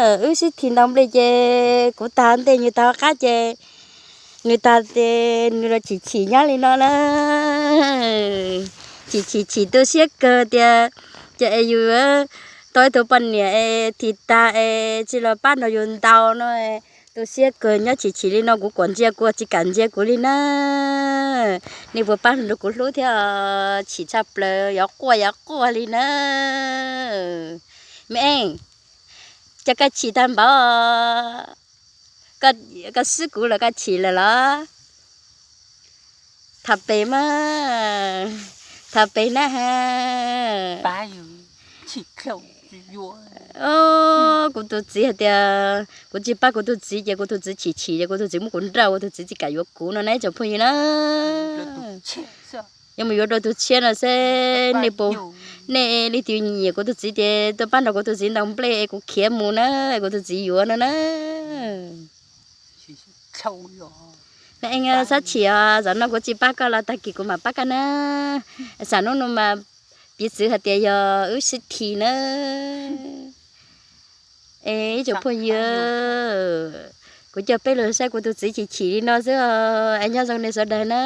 Wb sib thim ntaus nplej ces kuv tag ntej nws tag qab ces nws tag ces nws los chim chim nyob li no na. Chim chim chim tu siab kawg tias, ces es yus tau ib tug poj niam es thim tag es tsis los pab nrog yus ntaus no, tu siab kawg nyob chim chim li no, kuv kuam ntsia kuv tsis kam ntsia kuv li na. Nej puas pab nrog kuv hlub thiab? Chim tshaj plaws yuav quaj yuav quaj li na. Me eej, cas koj chim tag npaum, koj swb kuv los koj chim lawm los? Tham pem mas, tham pem na ha. Kuv tus txiv hais tias kuv tsis pab kuv tus txiv ces kuv tus txiv chim chim ces kuv tus txiv muab kuv nrauj, kuv tus txiv tsis kam yuav kuv no na ib tsoom phooj ywg na. Yuav mus yuav dua tus tshiab no seb nej puas, nej leej twg nyiam kuv tus txiv ces tuaj pab nrog kuv tus txiv ntaus nplej es kuv khiav mus na, kuv tus txiv yuav no na. Eej, txhob chim os, zaum no kuv tsis pab koj los tag kis kuv mam pab koj na. Xam nub no mas piv txwv hais tias yog wb sib thim na. Es ib tsoom phooj ywg, kuv coj peb los saib kuv tus txiv chim chim li no xwb, es nyob zoo nej sawv daws na.